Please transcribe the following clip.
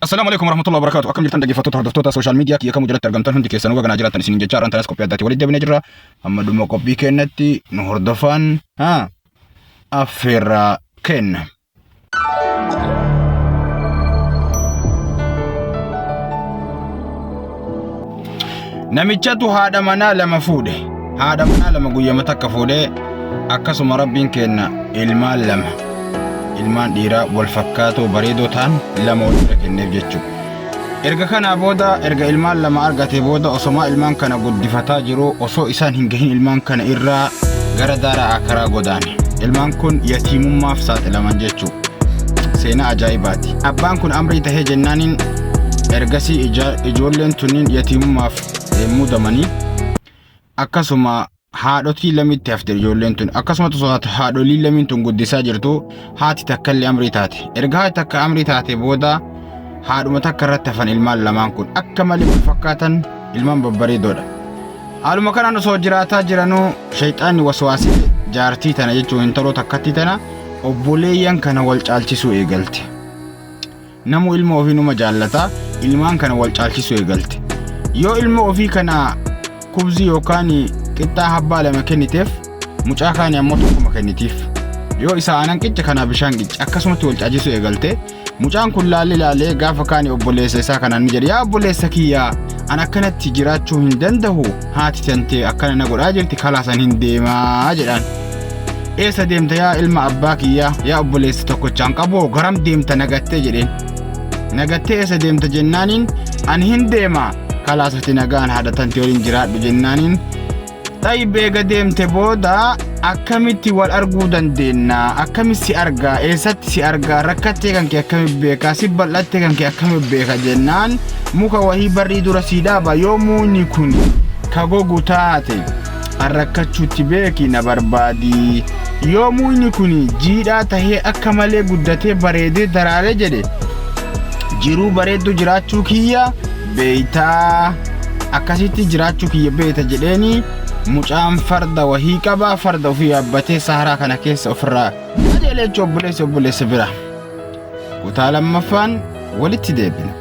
Assalaamu alaikum warahmatullahi wabarakatuh. Akkam jirtan dhaggeeffattoota hordoftoota social media kiyya kamuu jalatti argamtan hundi keessanuu baga naa jiraattan isiniin jechaa har'aan tanas qophii addaatii walitti deebinee jirra. Hamma dhuma qophii keenyatti nu hordofaan haa affeerraa kenna. Namichatu haadha manaa lama fuudhe. Haadha manaa lama guyyama takka fuudhee akkasuma rabbiin kenna ilmaan lama. Ilmaan dhiiraa wal fakkaatoo bareedoo ta'an lama wal bira kenneef jechuudha. Erga kanaa booda erga ilmaan lama argate booda osomaa ilmaan kana guddifataa jiru osoo isaan hin gahin ilmaan kana irraa gara daara akaraa godaane. Ilmaan kun yatiimummaaf saaxilaman jechuudha. Seenaa ajaa'ibaati. Abbaan kun amrii tahee jennaaniin ergasii ijoolleen tunniin yatiimummaaf muudamanii akkasuma haadhotii lamitti hafte ijoolleen tun. Akkasuma osoo haadholii lamiin tun guddisaa jirtu haati takka illee amrii taate. Erga haati takka amrii taate booda haadhuma takka irratti hafan ilmaan lamaan kun akka malee wal fakkaatan ilmaan babbareedoodha. Haaluma kanaan osoo jiraataa jiranuu shayxaanni waswaasee jaartii tana jechuun intaloo takkattii tana obboleeyyan kana wal caalchisuu eegalte. Namu ilma ofii numa jaallata, ilmaan kana wal caalchisuu eegalte. Yoo ilma ofii kana kubzii yookaan qixxaa habbaa lama kenniteef mucaa kaani ammoo tokkuma kennitiif. Yoo isa aanan qicce kanaa bishaan qicce akkasumatti wal caalchisuu eegalte. Mucaan kun laalee laalee gaafa kaani obboleessa isaa kanaan ni jedhe, yaa obboleessa kiyyaa an akkanatti jiraachuu hin danda'u, haati tantee akkana na godhaa jirti, kalaasan hin deemaa jedhaan. Eessa deemta yaa ilma abbaa kiyyaa, yaa obboleessa tokkochaan qaboo garam deemta nagattee jedheen. Nagattee eessa deemta jennaaniin ani hin deema kalaasati nagaan haadha tantee waliin jiraadhu jennaaniin Xayyib eega deemte booda akkamitti wal arguu dandeenya? Akkamitti si argaa? Eessatti si argaa? Rakkattee kan kee akkamitti beeka? Si bal'attee kan kee akkamitti beeka jennaan muka wahii barrii dura sii dhaaba yoo muunni kun ka gogu taate an rakkachuutti beeki na barbaadi. Yoo muunni kun jiidhaa tahee akka malee guddatee bareedee daraare jedhe jiruu bareedduu jiraachuu kiyya beeytaa akkasitti jiraachuu kiyya beeyta jedheeni mucaan farda wahii qaba farda ofii yaabbatee saharaa kana keessa ofirraa qajeelee jechuun obboleessi obboleessa bira. Kutaa lammaffaan walitti deebina.